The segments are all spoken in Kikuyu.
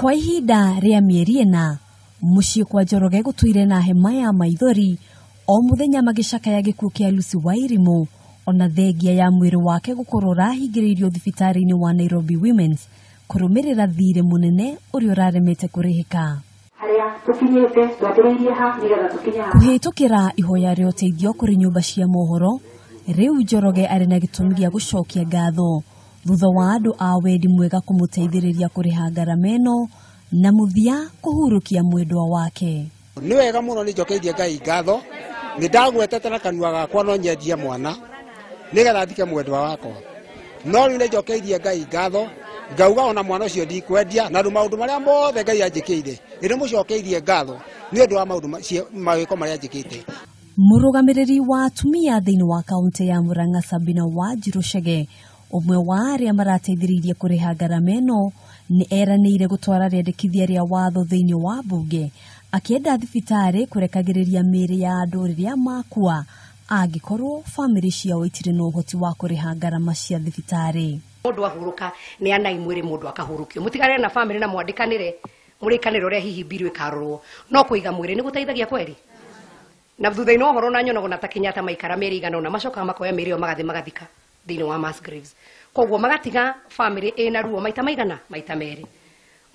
Kwa ihinda rĩa mĩeri 4 mũciĩ kwa Njoroge gũtũire na hema ya maithori o mũthenya magĩcakaya gĩkuũ kĩa Lucy Wairimu, ona thengia ya mwĩrĩ wake gũkorwo ũrahingĩrĩirio thibitarĩ-inĩ wa Nairobi Women's kũrũmĩrĩra thirĩ mũnene ũrĩa ũraremete kũrĩhĩka. Kũhĩtũkĩra ihoya rĩa ũteithio kũrĩ nyũmba cia mohoro, rĩu Njoroge arĩ na gĩtũmi gĩa gũcokia ngatho thutha wa andũ a wendi mwega kũmũteithĩrĩria kũrĩha ngarama ĩno na mũthia kũhurũkia mwendwa wake. Nĩ wega mũno nĩ njokeirie Ngai ngatho, nĩ ndagwetete na kanua gakwa no nyendie mwana nĩgetha thike mwendwa wakwa, no rĩu nĩ njokeirie Ngai ngatho ngauga ona mwana ũcio ndikwendia, na rĩu maũndũ marĩa mothe Ngai anjĩkĩire nĩ ndĩmũcokeirie ngatho nĩ ũndũ wa maũndũ mawĩko marĩa anjĩkĩte. Mũrũgamĩrĩri wa atumia thĩinĩ wa kaunti ya Murang'a Sabina Wanjiru Chege, ũmwe wa arĩa marateithĩrĩirie kũrĩha ngarama ĩno, nĩ eranĩire gũtwara rĩendekithia rĩa watho thĩinĩ wa mbunge akĩenda thibitarĩ kũrekagĩrĩria mĩĩrĩ ya andũ rĩrĩa makua angĩkorwo bamĩrĩ ciao itirĩ na ũhoti wa kũrĩha ngarama cia thibitarĩ. Mũndũ ahurũka nĩ anai mwĩrĩ mũndũ akahurũkio, mũtigane na bamĩrĩ na mwandĩkanĩre mũrĩkanĩre ũrĩa hihi mbiru ĩkarorwo, no kũiga mwĩrĩ nĩ gũteithagia kweri. Na thutha-inĩ wa ũhoro na nyonago na ta Kenyatta maikara mĩeri igana ũna macokaga makoya mĩĩrĩ ĩyo magathiĩ magathika thĩinĩ wa mass graves, koguo magatiga bamĩrĩ ĩna ruo maita maigana maita merĩ.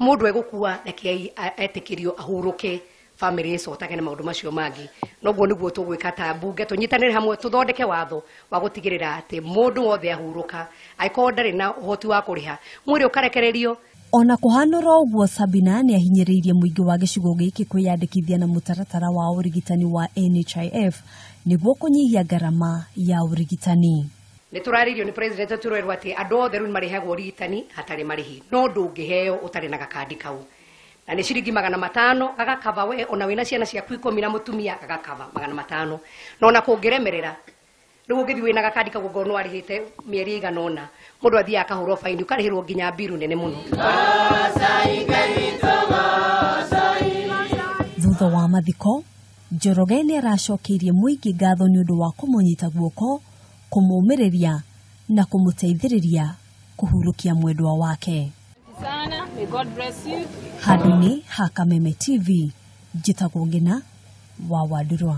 Mũndũ egũkua reke etĩkĩrio ahurũke, bamĩrĩ ĩcotage na maũndũ macio mangĩ. Noguo nĩguo tũgwĩka ta mbunge, tũnyitanĩre hamwe tũthondeke watho wa gũtigĩrĩra atĩ mũndũ wothe ahurũka angĩkorwo ndarĩ na ũhoti wa kũrĩha mwĩrĩ ũkarekererio. Ona kũhanũra ũguo, Sabina nĩ ahinyĩrĩirie mũingĩ wa gĩcigo gĩkĩ kwĩyandĩkithia na mũtaratara wa ũrigitani wa NHIF nĩguo kũnyihia ngarama ya ũrigitani. Nĩ tũrarĩirio nĩ president tũrerwo atĩ andũ othe rĩu nĩ marĩheagwo ũrigitani hatarĩ marĩhi, no ndũngĩheo ũtarĩ na gakandi kau, na nĩ ciringi 500 gagakaba we ona wĩna ciana ciaku 10 na mũtumia gagakaba 500, na ona kũngĩremerera rĩu ũngĩthiĩ wĩna gakandi kau ũngorwo nĩ warĩhĩte mĩeri ĩigana ũna, mũndũ athiaga akahũrwo baini ũkarĩhĩrwo nginya mbiru nene mũno. Thutha wa mathiko, Njoroge nĩ aracokeirie mũingĩ ngatho nĩ ũndũ wa kũmũnyita guoko, kũmũũmĩrĩria na kũmũteithĩrĩria kũhurũkia mwendwa wake. Handũ-inĩ ha Kameme TV, njĩtagwo Ngina wa Wandurwa.